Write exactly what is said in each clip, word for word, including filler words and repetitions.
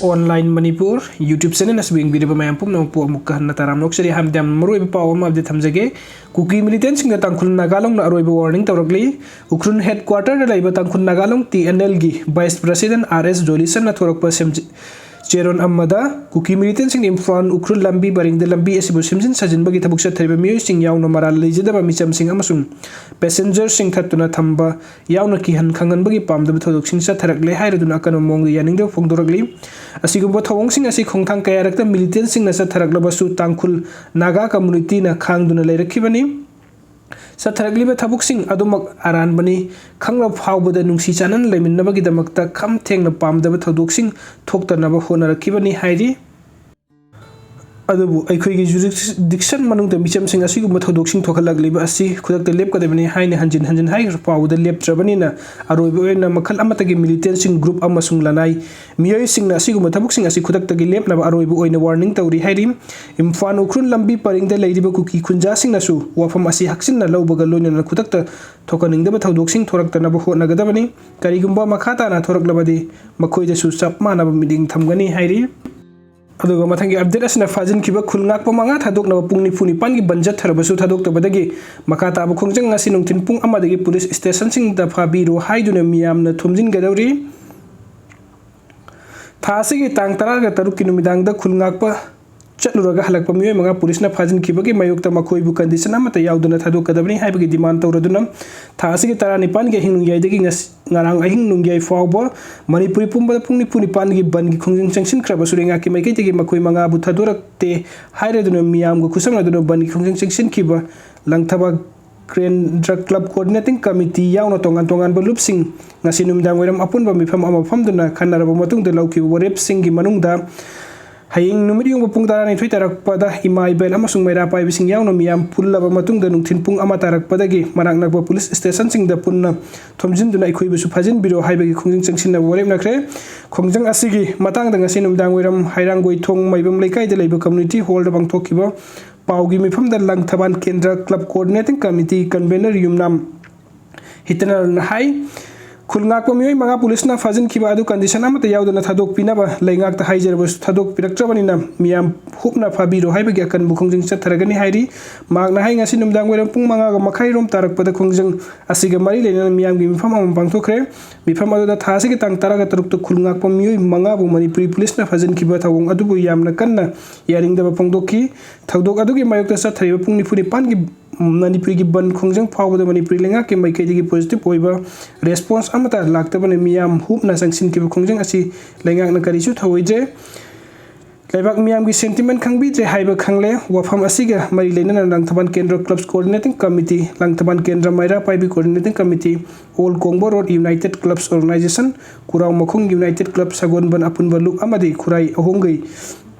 Online Manipur YouTube channel ꯑꯁꯤꯕꯨ ꯌꯦꯡꯕꯤꯔꯤꯕ ꯃꯌꯥꯝ ꯄꯨꯝꯅꯃꯛꯄꯨ ꯑꯃꯨꯛꯀ ꯍꯟꯅ ꯇꯔꯥꯝꯅ ꯑꯣꯛꯆꯔꯤ꯫ ꯍꯥꯏꯕꯗꯤ ꯌꯥꯝ ꯃꯔꯨꯑꯣꯏꯕ ꯄꯥꯎ ꯑꯃ update ꯊꯝꯖꯒꯦ꯫ ꯀꯨꯀꯤ militantꯁꯤꯡꯗ ꯇꯥꯡꯈꯨꯜ ꯅꯥꯒꯥ ꯂꯣꯡꯅ ꯑꯔꯣꯏꯕ warning ꯇꯧꯔꯛꯂꯤ꯫ ꯎꯈ꯭ꯔꯨꯜ headquarterꯗ ꯂꯩꯕ ꯇꯥꯡꯈꯨꯜ ꯅꯥꯒꯥ ꯂꯣꯡ TNLꯒꯤ vice president R S Jolisonꯅ ꯊꯣꯔꯛꯄ ꯁꯦꯝꯖꯤ-, ꯆꯦꯔꯣꯜ ꯑꯃꯗ ꯀꯨꯀꯤ militantꯁꯤꯡꯅ ꯏꯝꯐꯥꯜ ꯎꯈ꯭ꯔꯨꯜ ꯂꯝꯕꯤ ꯄꯔꯤꯡꯗ ꯂꯝꯕꯤ ꯑꯁꯤꯕꯨ ꯁꯦꯝꯖꯤꯟ ꯁꯥꯖꯤꯟꯕꯒꯤ ꯊꯕꯛ ꯆꯠꯊꯔꯤꯕ ꯃꯤꯑꯣꯏꯁꯤꯡ ꯌꯥꯎꯅ ꯃꯔꯥꯜ ꯂꯩꯖꯗꯕ ꯃꯤꯆꯝꯁꯤꯡ ꯑꯃꯁꯨꯡ passengerꯁꯤꯡ ꯊꯠꯇꯨꯅ ꯊꯝꯕ ꯌꯥꯎꯅ ꯀꯤꯍꯟ ꯈꯪꯍꯟꯕꯒꯤ ꯄꯥꯝꯗꯕ ꯊꯧꯗꯣꯛꯁꯤꯡ ꯆꯠꯊꯔꯛꯂꯦ ꯍꯥꯏꯔꯗꯨꯅ ꯑꯀꯟꯕ ꯃꯑꯣꯡꯗ ꯌꯥꯅꯤꯡꯗꯕ ꯐꯣꯡꯗꯣꯔꯛꯂꯤ꯫ ꯑꯁꯤꯒꯨꯝꯕ ꯊꯧꯑꯣꯡꯁꯤꯡ ꯑꯁꯤ ꯈꯣꯡꯊꯥꯡ ꯀꯌꯥꯔꯛꯇ militantꯁꯤꯡꯅ ꯆꯠꯊꯔꯛꯂꯕꯁꯨ ꯇꯥꯡꯈꯨꯜ ꯅꯥꯒꯥ communityꯅ ꯈꯥꯡꯗꯨꯅ ꯂꯩꯔꯛꯈꯤꯕꯅꯤ꯫ ꯆꯠꯊꯔꯛꯂꯤꯕ ꯊꯕꯛꯁꯤꯡ ꯑꯗꯨꯃꯛ ꯑꯔꯥꯟꯕꯅꯤ ꯈꯪꯂꯕ ꯐꯥꯎꯕꯗ ꯅꯨꯡꯁꯤ ꯆꯥꯟꯅꯅ ꯂꯩꯃꯤꯟꯅꯕꯒꯤꯗꯃꯛꯇ ꯈꯝ ꯊꯦꯡꯅ ꯄꯥꯝꯗꯕ ꯊꯧꯗꯣꯛꯁꯤꯡ ꯊꯣꯛꯇꯅꯕ ꯍꯣꯠꯅꯔꯛꯈꯤꯕꯅꯤ ꯍꯥꯏꯔꯤ꯫ ꯑꯗꯨꯕꯨ ꯑꯩꯈꯣꯏꯒꯤ jurisdiction ꯃꯅꯨꯡꯗ ꯃꯤꯆꯝꯁꯤꯡ ꯑꯁꯤꯒꯨꯝꯕ ꯊꯧꯗꯣꯛꯁꯤꯡ ꯊꯣꯛꯍꯜꯂꯛꯂꯤꯕ ꯑꯁꯤ ꯈꯨꯗꯛꯇ ꯂꯦꯞꯀꯗꯕꯅꯤ ꯍꯥꯏꯅ ꯍꯟꯖꯤꯟ ꯍꯟꯖꯤꯟ ꯍꯥꯏꯈ꯭ꯔ ꯐꯥꯎꯕꯗ ꯂꯦꯞꯇ꯭ꯔꯕꯅꯤꯅ ꯑꯔꯣꯏꯕ ꯑꯣꯏꯅ ꯃꯈꯜ ꯑꯃꯠꯇꯒꯤ militantꯁꯤꯡ group ꯑꯃꯁꯨꯡ ꯂꯅꯥꯏ ꯃꯤꯑꯣꯏꯁꯤꯡꯅ ꯑꯁꯤꯒꯨꯝꯕ ꯊꯕꯛꯁꯤꯡ ꯑꯁꯤ ꯈꯨꯗꯛꯇꯒꯤ ꯂꯦꯞꯅꯕ ꯑꯔꯣꯏꯕ ꯑꯣꯏꯅ warning ꯇꯧꯔꯤ ꯍꯥꯏꯔꯤ꯫ ꯏꯝꯐꯥꯜ ꯎꯈ꯭ꯔꯨꯜ ꯂꯝꯕꯤ ꯄꯔꯤꯡꯗ ꯂꯩꯔꯤꯕ ꯀꯨꯀꯤ ꯈꯨꯟꯖꯥꯁꯤꯡꯅꯁꯨ ꯋꯥꯐꯝ ꯑꯁꯤ ꯍꯛꯆꯤꯟꯅ ꯂꯧꯕꯒ ꯂꯣꯏꯅꯅ ꯈꯨꯗꯛꯇ ꯊꯣꯛꯍꯟꯅꯤꯡꯗꯕ ꯊꯧꯗꯣꯛꯁꯤꯡ ꯊꯣꯔꯛꯇꯅꯕ ꯍꯣꯠꯅꯒꯗꯕꯅꯤ꯫ ꯀꯔꯤꯒꯨꯝꯕ ꯃꯈꯥ ꯇꯥꯅ ꯊꯣꯔꯛꯂꯕꯗꯤ ꯃꯈꯣꯏꯗꯁꯨ ꯆꯞ ꯃꯥꯟꯅꯕ ꯃꯤꯠꯌꯦꯡ ꯊꯝꯒꯅꯤ ꯍꯥꯏꯔꯤ꯫ ꯑꯗꯨꯒ ꯃꯊꯪꯒꯤ update ꯑꯁꯤꯅ ꯐꯥꯖꯤꯟꯈꯤꯕ ꯈꯨꯜ ꯉꯥꯛꯄ ꯃꯉꯥ ꯊꯥꯗꯣꯛꯅꯕ ꯄꯨꯡ ꯅꯤꯐꯨ ꯅꯤꯄꯥꯟꯒꯤ ꯕꯟ ꯆꯠꯊꯔꯕꯁꯨ ꯊꯥꯗꯣꯛꯇꯕꯗꯒꯤ ꯃꯈꯥ ꯇꯥꯕ ꯈꯣꯡꯖꯪ ꯑꯁꯤ ꯅꯨꯡꯊꯤꯜ ꯄꯨꯡ ꯑꯃꯗꯒꯤ police stationꯁꯤꯡꯗ ꯐꯥꯕꯤꯔꯣ ꯍꯥꯏꯗꯨꯅ ꯃꯤꯌꯥꯝꯅ ꯊꯣꯝꯖꯤꯟꯒꯗꯧꯔꯤ꯫ ꯊꯥ ꯑꯁꯤꯒꯤ ꯇꯥꯡ ꯇꯔꯥꯒ ꯇꯔꯨꯛꯀꯤ ꯅꯨꯃꯤꯗꯥꯡꯗ ꯈꯨꯜ ꯉꯥꯛꯄ ꯆꯠꯂꯨꯔꯒ ꯍꯜꯂꯛꯄ ꯃꯤꯑꯣꯏ ꯃꯉꯥ policeꯅ ꯐꯥꯖꯤꯟꯈꯤꯕꯒꯤ ꯃꯥꯌꯣꯛꯇ ꯃꯈꯣꯏꯕꯨ condition ꯑꯃꯠꯇ ꯌꯥꯎꯗꯅ ꯊꯥꯗꯣꯛꯀꯗꯕꯅꯤ ꯍꯥꯏꯕꯒꯤ demand ꯇꯧꯔꯗꯨꯅ ꯊꯥ ꯑꯁꯤꯒꯤ ꯇꯔꯥꯅꯤꯄꯥꯟꯒꯤ ꯑꯍꯤꯡ ꯅꯣꯡꯌꯥꯏꯗꯒꯤ ꯉꯁꯤ, ꯉꯔꯥꯡ ꯑꯍꯤꯡ ꯅꯣꯡꯌꯥꯏ ꯐꯥꯎꯕ ꯃꯅꯤꯄꯨꯔꯤ ꯄꯨꯝꯕꯗ ꯄꯨꯡ ꯅꯤꯐꯨ ꯅꯤꯄꯥꯟꯒꯤ ꯕꯟꯒꯤ ꯈꯣꯡꯖꯪ ꯆꯪꯁꯤꯟꯈ꯭ꯔꯕꯁꯨ ꯂꯩꯉꯥꯛꯀꯤ ꯃꯥꯏꯀꯩꯗꯒꯤ ꯃꯈꯣꯏ ꯃꯉꯥꯕꯨ ꯊꯥꯗꯣꯔꯛꯇꯦ ꯍꯥꯏꯔꯗꯨꯅ ꯃꯤꯌꯥꯝꯒ ꯈꯨꯠꯁꯝꯅꯗꯨꯅ ꯕꯟꯒꯤ ꯈꯣꯡꯖꯪ ꯆꯪꯁꯤꯟꯈꯤꯕ ꯂꯪꯊꯕꯥꯜ ꯀꯦꯟꯗ꯭ꯔ club coordinating committee ꯌꯥꯎꯅ ꯇꯣꯉꯥꯟ ꯇꯣꯉꯥꯟꯕ ꯂꯨꯞꯁꯤꯡ ꯉꯁꯤ ꯅꯨꯃꯤꯗꯥꯡ ꯋꯥꯏꯔꯝ ꯑꯄꯨꯟꯕ ꯃꯤꯐꯝ ꯑꯃ ꯐꯝꯗꯨꯅ ꯈꯟꯅꯔꯕ ꯃꯇꯨꯡꯗ ꯂꯧꯈꯤꯕ ꯋꯥꯔꯦꯞꯁꯤꯡꯒꯤ ꯃꯅꯨꯡꯗ ꯍꯌꯦꯡ ꯅꯨꯃꯤꯠ ꯌꯨꯡꯕ ꯄꯨꯡ ꯇꯔꯥꯅꯤꯊꯣꯏ ꯇꯥꯔꯛꯄꯗ ꯏꯃꯥ ꯏꯕꯦꯜ ꯑꯃꯁꯨꯡ ꯃꯩꯔꯥ ꯄꯥꯏꯕꯤꯁꯤꯡ ꯌꯥꯎꯅ ꯃꯤꯌꯥꯝ ꯄꯨꯜꯂꯕ ꯃꯇꯨꯡꯗ ꯅꯨꯡꯊꯤꯜ ꯄꯨꯡ ꯑꯃ ꯇꯥꯔꯛꯄꯗꯒꯤ ꯃꯅꯥꯛ ꯅꯛꯄ police stationꯁꯤꯡꯗ ꯄꯨꯟꯅ ꯊꯣꯝꯖꯤꯟꯗꯨꯅ ꯑꯩꯈꯣꯏꯕꯨꯁꯨ ꯐꯥꯖꯤꯟꯕꯤꯔꯣ ꯍꯥꯏꯕꯒꯤ ꯈꯣꯡꯖꯪ ꯆꯪꯁꯤꯟꯅꯕ ꯋꯥꯔꯦꯞꯅꯈ꯭ꯔꯦ꯫ ꯈꯣꯡꯖꯪ ꯑꯁꯤꯒꯤ ꯃꯇꯥꯡꯗ ꯉꯁꯤ ꯅꯨꯃꯤꯗꯥꯡ ꯋꯥꯏꯔꯝ ꯍꯩꯔꯥꯡꯒꯣꯏ ꯊꯣꯡ ꯃꯥꯏꯕꯝ ꯂꯩꯀꯥꯏꯗ ꯂꯩꯕ community hallꯗ ꯄꯥꯡꯊꯣꯛꯈꯤꯕ ꯄꯥꯎꯒꯤ ꯃꯤꯐꯝꯗ ꯂꯪꯊꯕꯥꯜ ꯀꯦꯟꯗ꯭ꯔ club coordinating committee convener ꯌꯨꯝꯅꯥꯝ ꯍꯤꯇꯅꯔꯅ ꯍꯥꯏ꯫ ꯈꯨꯜ ꯉꯥꯛꯄ ꯃꯤꯑꯣꯏ ꯃꯉꯥ ꯄꯨꯂꯤꯁꯅ ꯐꯥꯖꯤꯟꯈꯤꯕ ꯑꯗꯨ ꯀꯟꯗꯤꯁꯟ ꯑꯃꯠꯇ ꯌꯥꯎꯗꯅ ꯊꯥꯗꯣꯛꯄꯤꯅꯕ ꯂꯩꯉꯥꯛꯇ ꯍꯥꯏꯖꯔꯕꯁꯨ ꯊꯥꯗꯣꯛꯄꯤꯔꯛꯇ꯭ꯔꯕꯅꯤꯅ ꯃꯤꯌꯥꯝ ꯍꯨꯞꯅ ꯐꯥꯕꯤꯔꯣ ꯍꯥꯏꯕꯒꯤ ꯑꯀꯟꯕ ꯈꯣꯡꯖꯪ ꯆꯠꯊꯔꯒꯅꯤ ꯍꯥꯏꯔꯤ꯫ ꯃꯍꯥꯛꯅ ꯍꯥꯏ, ꯉꯁꯤ ꯅꯨꯃꯤꯗꯥꯡ ꯋꯥꯏꯔꯝ ꯄꯨꯡ ꯃꯉꯥꯒ ꯃꯈꯥꯏ ꯔꯣꯝ ꯇꯥꯔꯛꯄꯗ ꯈꯣꯡꯖꯪ ꯑꯁꯤꯒ ꯃꯔꯤ ꯂꯩꯅꯅ ꯃꯤꯌꯥꯝꯒꯤ ꯃꯤꯐꯝ ꯑꯃ ꯄꯥꯡꯊꯣꯛꯈ꯭ꯔꯦ꯫ ꯃꯤꯐꯝ ꯑꯗꯨꯗ ꯊꯥ ꯑꯁꯤꯒꯤ ꯇꯥꯡ ꯇꯔꯥꯒ ꯇꯔꯨꯛꯇ ꯈꯨꯜ ꯉꯥꯛꯄ ꯃꯤꯑꯣꯏ ꯃꯉꯥꯕꯨ ꯃꯅꯤꯄꯨꯔꯤ ꯄꯨꯂꯤꯁꯅ ꯐꯥꯖꯤꯟꯈꯤꯕ ꯊꯧꯑꯣꯡ ꯑꯗꯨꯕꯨ ꯌꯥꯝꯅ ꯀꯟꯅ ꯌꯥꯅꯤꯡꯗꯕ ꯐꯣꯡꯗꯣꯛꯈꯤ꯫ ꯊꯧꯗꯣꯛ ꯑꯗꯨꯒꯤ ꯃꯥꯌꯣꯛꯇ ꯆꯠꯊꯔꯤꯕ ꯄꯨꯡ ꯅꯤꯐꯨ ꯅꯤꯄꯥꯟꯒꯤ ꯃꯅꯤꯄꯨꯔꯤꯒꯤ ꯕꯟ ꯈꯣꯡꯖꯪ ꯐꯥꯎꯕꯗ ꯃꯅꯤꯄꯨꯔꯤ ꯂꯩꯉꯥꯛꯀꯤ ꯃꯥꯏꯀꯩꯗꯒꯤ ꯄꯣꯖꯤꯇꯤꯚ ꯑꯣꯏꯕ ꯔꯦꯁꯄꯣꯟꯁ ꯑꯃꯠꯇ ꯂꯥꯛꯇꯕꯅ ꯃꯤꯌꯥꯝ ꯍꯨꯞꯅ ꯆꯪꯁꯤꯟꯈꯤꯕ ꯈꯣꯡꯖꯪ ꯑꯁꯤ ꯂꯩꯉꯥꯛꯅ ꯀꯔꯤꯁꯨ ꯊꯧꯑꯣꯏꯗ꯭ꯔꯦ꯫ ꯂꯩꯕꯥꯛ ꯃꯤꯌꯥꯝꯒꯤ ꯁꯦꯟꯇꯤꯃꯦꯟ ꯈꯪꯕꯤꯗ꯭ꯔꯦ ꯍꯥꯏꯕ ꯈꯪꯂꯦ꯫ ꯋꯥꯐꯝ ꯑꯁꯤꯒ ꯃꯔꯤ ꯂꯩꯅꯅ ꯂꯥꯡꯊꯕꯥꯜ ꯀꯦꯟꯗ꯭ꯔ ꯀ꯭ꯂꯕꯁ coordinating committee, Langthabal Kendra Meira Paibi coordinating committee, all Kongba road united clubs organisation, Khurai Makhong united club ꯁꯒꯣꯜꯕꯟ ꯑꯄꯨꯟꯕ ꯂꯨꯞ ꯑꯃꯗꯤ ꯈꯨꯔꯥꯏ ꯑꯍꯣꯡꯒꯩ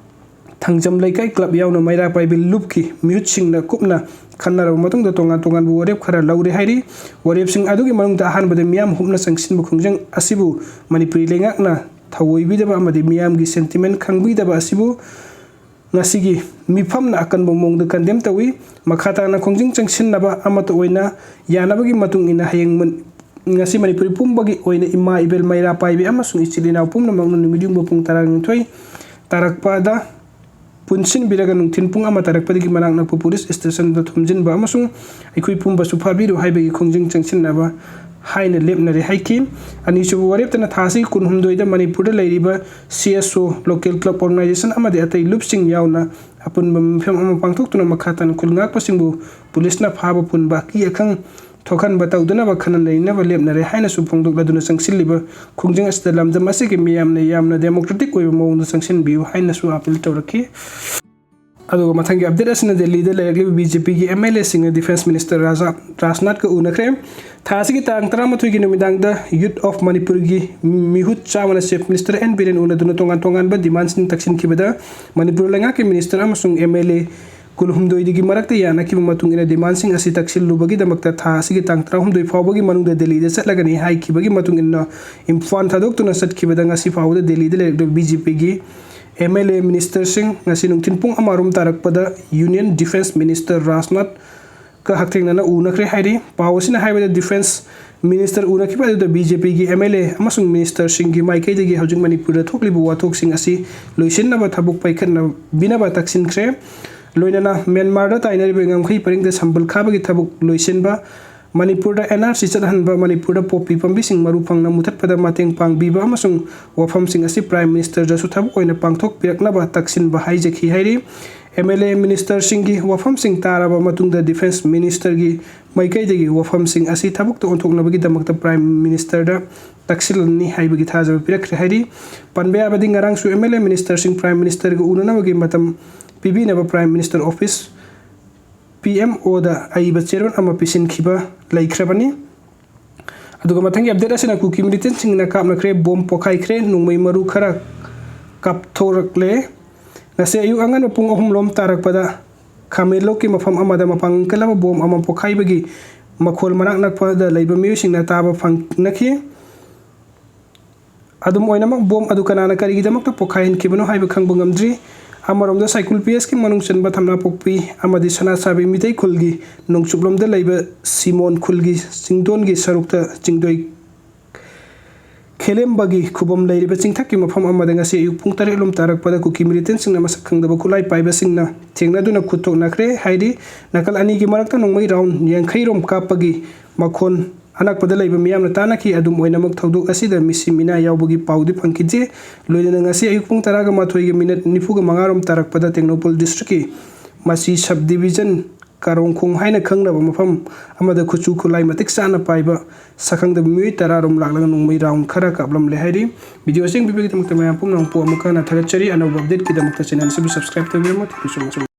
ꯊꯥꯡꯖꯝ ꯂꯩꯀꯥꯏ ꯀ꯭ꯂꯕ ꯌꯥꯎꯅ ꯃꯩꯔꯥ ꯄꯥꯏꯕꯤ ꯂꯨꯞꯀꯤ ꯃꯤꯍꯨꯠꯁꯤꯡꯅ ꯀꯨꯞꯅ ꯈꯟꯅꯔꯕ ꯃꯇꯨꯡꯗ ꯇꯣꯉꯥꯟ ꯇꯣꯉꯥꯟꯕ ꯋꯥꯔꯦꯞ ꯈꯔ ꯂꯧꯔꯦ ꯍꯥꯏꯔꯤ꯫ ꯋꯥꯔꯦꯞꯁꯤꯡ ꯑꯗꯨꯒꯤ ꯃꯅꯨꯡꯗ ꯑꯍꯥꯟꯕꯗ ꯃꯤꯌꯥꯝ ꯍꯨꯞꯅ ꯆꯪꯁꯤꯟꯕ ꯈꯣꯡꯖꯪ ꯑꯁꯤꯕꯨ ꯃꯅꯤꯄꯨꯔꯤ ꯂꯩꯉꯥꯛꯅ ꯊꯧꯑꯣꯏꯕꯤꯗꯕ ꯑꯃꯗꯤ ꯃꯤꯌꯥꯝꯒꯤ ꯁꯦꯟꯇꯤꯃꯦꯟ ꯈꯪꯕꯤꯗꯕ ꯑꯁꯤꯕꯨ ꯉꯁꯤꯒꯤ ꯃꯤꯐꯝꯅ ꯑꯀꯟꯕ ꯃꯑꯣꯡꯗ ꯀꯟꯗꯦꯝ ꯇꯧꯏ꯫ ꯃꯈꯥ ꯇꯥꯅ ꯈꯣꯡꯖꯪ ꯆꯪꯁꯤꯟꯅꯕ ꯑꯃꯠꯇ ꯑꯣꯏꯅ ꯌꯥꯅꯕꯒꯤ ꯃꯇꯨꯡ ꯏꯟꯅ ꯍꯌꯦꯡ ꯃꯟ-, ꯉꯁꯤ ꯃꯅꯤꯄꯨꯔꯤ ꯄꯨꯝꯕꯒꯤ ꯑꯣꯏꯅ ꯏꯃꯥ ꯏꯕꯦꯜ ꯃꯩꯔꯥ ꯄꯥꯏꯕꯤ ꯑꯃꯁꯨꯡ ꯏꯆꯤꯜ ꯏꯅꯥꯎ ꯄꯨꯝꯅꯃꯛꯅ ꯅꯨꯃꯤꯠ ꯌꯨꯡꯕ ꯄꯨꯡ ꯇꯔꯥꯅꯤꯊꯣꯏ ꯇꯥꯔꯛꯄꯗ ꯄꯨꯟꯁꯤꯟꯕꯤꯔꯒ ꯅꯨꯡꯊꯤꯜ ꯄꯨꯡ ꯑꯃ ꯇꯥꯔꯛꯄꯗꯒꯤ ꯃꯅꯥꯛ ꯅꯛꯄ ꯄꯨꯂꯤꯁ ꯁ꯭ꯇꯦꯁꯟꯗ ꯊꯣꯝꯖꯤꯟꯕ ꯑꯃꯁꯨꯡ ꯑꯩꯈꯣꯏ ꯄꯨꯝꯕꯁꯨ ꯐꯥꯕꯤꯔꯨ ꯍꯥꯏꯕꯒꯤ ꯈꯣꯡꯖꯪ ꯆꯪꯁꯤꯟꯅꯕ ꯍꯥꯏꯅ ꯂꯦꯞꯅꯔꯦ ꯍꯥꯏꯈꯤ꯫ ꯑꯅꯤꯁꯨꯕ ꯋꯥꯔꯦꯞꯇꯅ ꯊꯥ ꯑꯁꯤꯒꯤ ꯀꯨꯟꯍꯨꯝꯗꯣꯏꯗ ꯃꯅꯤꯄꯨꯔꯗ ꯂꯩꯔꯤꯕ ꯁꯤ ꯑꯦꯁ ꯑꯣ, ꯂꯣꯀꯦꯜ ꯀ꯭ꯂꯕ ꯑꯣꯔꯒꯅꯥꯏꯖꯦꯁꯟ ꯑꯃꯗꯤ ꯑꯇꯩ ꯂꯨꯞꯁꯤꯡ ꯌꯥꯎꯅ ꯑꯄꯨꯟꯕ ꯃꯤꯐꯝ ꯑꯃ ꯄꯥꯡꯊꯣꯛꯇꯨꯅ ꯃꯈꯥ ꯇꯥꯅ ꯈꯨꯜ ꯉꯥꯛꯄꯁꯤꯡꯕꯨ ꯄꯨꯂꯤꯁꯅ ꯐꯥꯕ ꯄꯨꯟꯕ ꯑꯀꯤ ꯑꯈꯪ ꯊꯣꯛꯍꯟꯕ ꯇꯧꯗꯅꯕ ꯈꯟꯅ ꯅꯩꯅꯕ ꯂꯦꯞꯅꯔꯦ ꯍꯥꯏꯅꯁꯨ ꯐꯣꯡꯗꯣꯛꯂꯗꯨꯅ ꯆꯪꯁꯤꯜꯂꯤꯕ ꯈꯣꯡꯖꯪ ꯑꯁꯤꯗ ꯂꯝꯗꯝ ꯑꯁꯤꯒꯤ ꯃꯤꯌꯥꯝꯅ ꯌꯥꯝꯅ ꯗꯦꯃꯣꯀ꯭ꯔꯦꯇꯤꯛ ꯑꯣꯏꯕ ꯃꯑꯣꯡꯗ ꯆꯪꯁꯤꯟꯕꯤꯌꯨ ꯍꯥꯏꯅꯁꯨ ꯑꯥꯄꯤꯜ ꯇꯧꯔꯛꯈꯤ꯫ ꯑꯗꯨꯒ ꯃꯊꯪꯒꯤ ꯑꯞꯗꯦꯠ ꯑꯁꯤꯅ ꯗꯦꯜꯂꯤꯗ ꯂꯩꯔꯛꯂꯤꯕ ꯕꯤ ꯖꯦ ꯄꯤꯒꯤ ꯑꯦꯝ ꯑꯦꯜ ꯑꯦꯁꯤꯡꯅ ꯗꯤꯐꯦꯟꯁ ꯃꯤꯅꯤꯁꯇꯔ ꯔꯥꯖꯥ-, ꯔꯥꯖꯅꯥꯊꯀ ꯎꯅꯈ꯭ꯔꯦ꯫ ꯊꯥ ꯑꯁꯤꯒꯤ ꯇꯥꯡ ꯇꯔꯥꯃꯥꯊꯣꯏꯒꯤ ꯅꯨꯃꯤꯗꯥꯡꯗ ꯌꯨꯠ ꯑꯣꯐ ꯃꯅꯤꯄꯨꯔꯒꯤ ꯃꯤꯍꯨꯠ ꯆꯥꯝꯃꯅ ꯆꯤꯐ ꯃꯤꯅꯤꯁꯇꯔ ꯑꯦꯟ ꯕꯤꯔꯦꯟ ꯎꯅꯗꯨꯅ ꯇꯣꯉꯥꯟ ꯇꯣꯉꯥꯟꯕ ꯗꯤꯃꯥꯟꯁꯤꯡ ꯇꯛꯁꯤꯟꯈꯤꯕꯗ ꯃꯅꯤꯄꯨꯔ ꯂꯩꯉꯥꯛꯀꯤ ꯃꯤꯅꯤꯁꯇꯔ ꯑꯃꯁꯨꯡ ꯑꯦꯝ ꯑꯦꯜ ꯑꯦ ꯀꯨꯟꯍꯨꯝꯗꯣꯏꯗꯒꯤ ꯃꯔꯛꯇ ꯌꯥꯅꯈꯤꯕ ꯃꯇꯨꯡ ꯏꯟꯅ ꯗꯤꯃꯥꯟꯁꯤꯡ ꯑꯁꯤ ꯇꯛꯁꯤꯜꯂꯨꯕꯒꯤꯗꯃꯛꯇ ꯊꯥ ꯑꯁꯤꯒꯤ ꯇꯥꯡ ꯇꯔꯥꯍꯨꯝꯗꯣꯏ ꯐꯥꯎꯕꯒꯤ ꯃꯅꯨꯡꯗ ꯗꯦꯜꯂꯤꯗ ꯆꯠꯂꯒꯅꯤ ꯍꯥꯏꯈꯤꯕꯒꯤ ꯃꯇꯨꯡ ꯏꯟꯅ ꯏꯝꯐꯥꯜ ꯊꯥꯗꯣꯛꯇꯨꯅ ꯆꯠꯈꯤꯕꯗ ꯉꯁꯤ ꯐꯥꯎꯕꯗ ꯗꯦꯜꯂꯤꯗ ꯂꯩꯔꯛꯂꯤꯕ ꯕꯤ ꯖꯦ ꯄꯤꯒꯤ ꯑꯦꯝ ꯑꯦꯜ ꯑꯦ ꯃꯤꯅꯤꯁꯇꯔꯁꯤꯡ ꯉꯁꯤ ꯅꯨꯡꯊꯤꯜ ꯄꯨꯡ ꯑꯃ ꯔꯣꯝ ꯇꯥꯔꯛꯄꯗ ꯌꯨꯅꯤꯌꯟ ꯗꯤꯐꯦꯟꯁ ꯃꯤꯅꯤꯁꯇꯔ ꯔꯥꯖꯅꯥꯊꯀ ꯍꯛꯊꯦꯡꯅꯅ ꯎꯅꯈ꯭ꯔꯦ ꯍꯥꯏꯔꯤ꯫ ꯄꯥꯎ ꯑꯁꯤꯅ ꯍꯥꯏꯕꯗ ꯗꯤꯐꯦꯟꯁ ꯃꯤꯅꯤꯁꯇꯔ ꯎꯅꯈꯤꯕ ꯑꯗꯨꯗ ꯕꯤ ꯖꯦ ꯄꯤꯒꯤ ꯑꯦꯝ ꯑꯦꯜ ꯑꯦ ꯑꯃꯁꯨꯡ ꯃꯤꯅꯤꯁꯇꯔꯁꯤꯡꯒꯤ ꯃꯥꯏꯀꯩꯗꯒꯤ ꯍꯧꯖꯤꯛ ꯃꯅꯤꯄꯨꯔꯗ ꯊꯣꯛꯂꯤꯕ ꯋꯥꯊꯣꯛꯁꯤꯡ ꯑꯁꯤ ꯂꯣꯏꯁꯤꯟꯅꯕ ꯊꯕꯛ ꯄꯥꯏꯈꯠꯅꯕꯤꯅꯕ ꯇꯛꯁꯤꯟꯈ꯭ꯔꯦ꯫ ꯂꯣꯏꯅꯅ ꯃ꯭ꯌꯥꯟꯃꯥꯔꯗ ꯇꯥꯏꯅꯔꯤꯕ ꯉꯝꯈꯩ ꯄꯔꯤꯡꯗ ꯁꯝꯕꯜ ꯈꯥꯕꯒꯤ ꯊꯕꯛ ꯂꯣꯏꯁꯤꯟꯕ, ꯃꯅꯤꯄꯨꯔꯗ ꯑꯦꯟ ꯑꯥꯔ ꯁꯤ ꯆꯠꯍꯟꯕ, ꯃꯅꯤꯄꯨꯔꯗ ꯄꯣꯄꯤ ꯄꯥꯝꯕꯤꯁꯤꯡ ꯃꯔꯨ ꯐꯪꯅ ꯃꯨꯊꯠꯄꯗ ꯃꯇꯦꯡ ꯄꯥꯡꯕꯤꯕ ꯑꯃꯁꯨꯡ ꯋꯥꯐꯝꯁꯤꯡ ꯑꯁꯤ ꯄ꯭ꯔꯥꯏꯝ ꯃꯤꯅꯤꯁꯇꯔꯗꯁꯨ ꯊꯕꯛ ꯑꯣꯏꯅ ꯄꯥꯡꯊꯣꯛꯄꯤꯔꯛꯅꯕ ꯇꯛꯁꯤꯟꯕ ꯍꯥꯏꯖꯈꯤ ꯍꯥꯏꯔꯤ꯫ ꯑꯦꯝ ꯑꯦꯜ ꯑꯦ ꯃꯤꯅꯤꯁꯇꯔꯁꯤꯡꯒꯤ ꯋꯥꯐꯝꯁꯤꯡ ꯇꯥꯔꯕ ꯃꯇꯨꯡꯗ ꯗꯤꯐꯦꯟꯁ ꯃꯤꯅꯤꯁꯇꯔꯒꯤ ꯃꯥꯏꯀꯩꯗꯒꯤ ꯋꯥꯐꯝꯁꯤꯡ ꯑꯁꯤ ꯊꯕꯛꯇ ꯑꯣꯟꯊꯣꯛꯅꯕꯒꯤꯗꯃꯛꯇ ꯄ꯭ꯔꯥꯏꯝ ꯃꯤꯅꯤꯁꯇꯔꯗ ꯇꯛꯁꯤꯜꯂꯅꯤ ꯍꯥꯏꯕꯒꯤ ꯊꯥꯖꯕ ꯄꯤꯔꯛꯈ꯭ꯔꯦ ꯍꯥꯏꯔꯤ꯫ ꯄꯟꯕ ꯌꯥꯕꯗꯤ ꯉꯔꯥꯡꯁꯨ ꯑꯦꯝ ꯑꯦꯜ ꯑꯦ ꯃꯤꯅꯤꯁꯇꯔꯁꯤꯡ ꯄ꯭ꯔꯥꯏꯝ ꯃꯤꯅꯤꯁꯇꯔꯒ ꯎꯅꯅꯕꯒꯤ ꯃꯇꯝ ꯄꯤꯕꯤꯅꯕ prime minister office, P M ꯑꯣꯗ ꯑꯏꯕ ꯆꯦꯔꯣꯜ ꯑꯃ ꯄꯤꯁꯤꯟꯈꯤꯕ ꯂꯩꯈ꯭ꯔꯕꯅꯤ꯫ ꯑꯗꯨꯒ ꯃꯊꯪꯒꯤ ꯑꯞꯗꯦꯠ ꯑꯁꯤꯅ ꯀꯨꯀꯤ ꯃꯤꯂꯤꯇꯦꯟꯁꯤꯡꯅ ꯀꯥꯞꯅꯈ꯭ꯔꯦ, ꯕꯣꯝ ꯄꯣꯈꯥꯏꯈ꯭ꯔꯦ, ꯅꯣꯡꯃꯩ ꯃꯔꯨ ꯈꯔ ꯀꯥꯞꯊꯣꯔꯛꯂꯦ꯫ ꯉꯁꯤ ꯑꯌꯨꯛ ꯑꯉꯟꯕ ꯄꯨꯡ ꯑꯍꯨꯝ ꯂꯣꯝ ꯇꯥꯔꯛꯄꯗ ꯈꯥꯃꯦꯟꯂꯣꯛꯀꯤ ꯃꯐꯝ ꯑꯃꯗ ꯃꯄꯥꯡꯒꯜ ꯀꯜꯂꯕ ꯕꯣꯝ ꯑꯃ ꯄꯣꯈꯥꯏꯕꯒꯤ ꯃꯈꯣꯜ ꯃꯅꯥꯛ ꯅꯛꯄꯗ ꯂꯩꯕ ꯃꯤꯑꯣꯏꯁꯤꯡꯅ ꯇꯥꯕ ꯐꯪꯅꯈꯤ꯫ ꯑꯗꯨꯝ ꯑꯣꯏꯅꯃꯛ, ꯕꯣꯝ ꯑꯗꯨ ꯀꯅꯥꯅ ꯀꯔꯤꯒꯤꯗꯃꯛꯇ ꯄꯣꯈꯥꯏꯍꯟꯈꯤꯕꯅꯣ ꯍꯥꯏꯕ ꯈꯪꯕ ꯉꯝꯗ꯭ꯔꯤ꯫ ꯑꯃꯔꯣꯝꯗ, ꯁꯥꯏꯀꯨꯜ ꯄꯤ ꯑꯦꯁꯀꯤ ꯃꯅꯨꯡ ꯆꯟꯕ ꯊꯝꯅꯥꯄꯣꯛꯄꯤ ꯑꯃꯗꯤ ꯁꯅꯥꯁꯥꯕꯤ ꯃꯤꯇꯩ ꯈꯨꯜꯒꯤ ꯅꯣꯡꯆꯨꯞꯂꯣꯝꯗ ꯂꯩꯕ ꯁꯤꯃꯣꯟ ꯈꯨꯜꯒꯤ ꯆꯤꯡꯗꯣꯟꯒꯤ ꯁꯔꯨꯛꯇ ꯆꯤꯡꯗꯣꯏ ꯈꯦꯂꯦꯝꯕꯒꯤ ꯈꯨꯕꯝ ꯂꯩꯔꯤꯕ ꯆꯤꯡꯊꯛꯀꯤ ꯃꯐꯝ ꯑꯃꯗ ꯉꯁꯤ ꯑꯌꯨꯛ ꯄꯨꯡ ꯇꯔꯦꯠ ꯂꯣꯝ ꯇꯥꯔꯛꯄꯗ ꯀꯨꯀꯤ ꯃꯤꯂꯤꯇꯦꯟꯁꯤꯡꯅ ꯃꯁꯛ ꯈꯪꯗꯕ ꯈꯨꯠꯂꯥꯏ ꯄꯥꯏꯕꯁꯤꯡꯅ ꯊꯦꯡꯅꯗꯨꯅ ꯈꯨꯠ ꯊꯣꯛꯅꯈ꯭ꯔꯦ ꯍꯥꯏꯔꯤ꯫ ꯅꯥꯀꯜ ꯑꯅꯤꯒꯤ ꯃꯔꯛꯇ ꯅꯣꯡꯃꯩ ꯔꯥꯎꯟ ꯌꯥꯡꯈꯩ ꯔꯣꯝ ꯀꯥꯞꯄꯒꯤ ꯃꯈꯣꯟ ꯑꯅꯛꯄꯗ ꯂꯩꯕ ꯃꯤꯌꯥꯝꯅ ꯇꯥꯟꯅꯈꯤ꯫ ꯑꯗꯨꯝ ꯑꯣꯏꯅꯃꯛ, ꯊꯧꯗꯣꯛ ꯑꯁꯤꯗ ꯃꯤꯁꯤ ꯃꯤꯅꯥ ꯌꯥꯎꯕꯒꯤ ꯄꯥꯎꯗꯤ ꯐꯪꯈꯤꯗꯦ꯫ ꯂꯣꯏꯅꯅ ꯉꯁꯤ ꯑꯌꯨꯛ ꯄꯨꯡ ꯇꯔꯥꯒ ꯃꯥꯊꯣꯏꯒꯤ ꯃꯤꯅꯠ ꯅꯤꯐꯨꯒ ꯃꯉꯥ ꯔꯣꯝ ꯇꯥꯔꯛꯄꯗ ꯇꯦꯡꯅꯧꯄꯜ ꯗꯤꯁꯇ꯭ꯔꯤꯛꯀꯤ ꯃꯁꯤ ꯁꯕ ꯗꯤꯕꯤꯖꯟ ꯀꯥꯔꯣꯡꯈꯣꯡ ꯍꯥꯏꯅ ꯈꯪꯅꯕ ꯃꯐꯝ ꯑꯃꯗ ꯈꯨꯠꯁꯨ ꯈꯨꯠꯂꯥꯏ ꯃꯇꯤꯛ ꯆꯥꯅ ꯄꯥꯏꯕ ꯁꯛꯈꯪꯗꯕ ꯃꯤꯑꯣꯏ ꯇꯔꯥ ꯔꯣꯝ ꯂꯥꯛꯂꯒ ꯅꯣꯡꯃꯩ ꯔꯥꯎꯟ ꯈꯔ ꯀꯥꯞꯂꯝꯂꯦ ꯍꯥꯏꯔꯤ꯫ ꯚꯤꯗꯤꯑꯣ ꯑꯁꯤ ꯌꯦꯡꯕꯤꯕꯒꯤꯗꯃꯛꯇ ꯃꯌꯥꯝ ꯄꯨꯝꯅꯃꯛꯄꯨ ꯑꯃꯨꯛ ꯍꯟꯅ ꯊꯥꯒꯠꯆꯔꯤ꯫ ꯑꯅꯧꯕ ꯑꯞꯗꯦꯠꯀꯤꯗꯃꯛꯇ ꯆꯦꯅꯦꯜ ꯑꯁꯤꯕꯨ subscribe ꯇꯧꯕꯤꯔꯝꯃꯨ꯫ Thank you so much꯫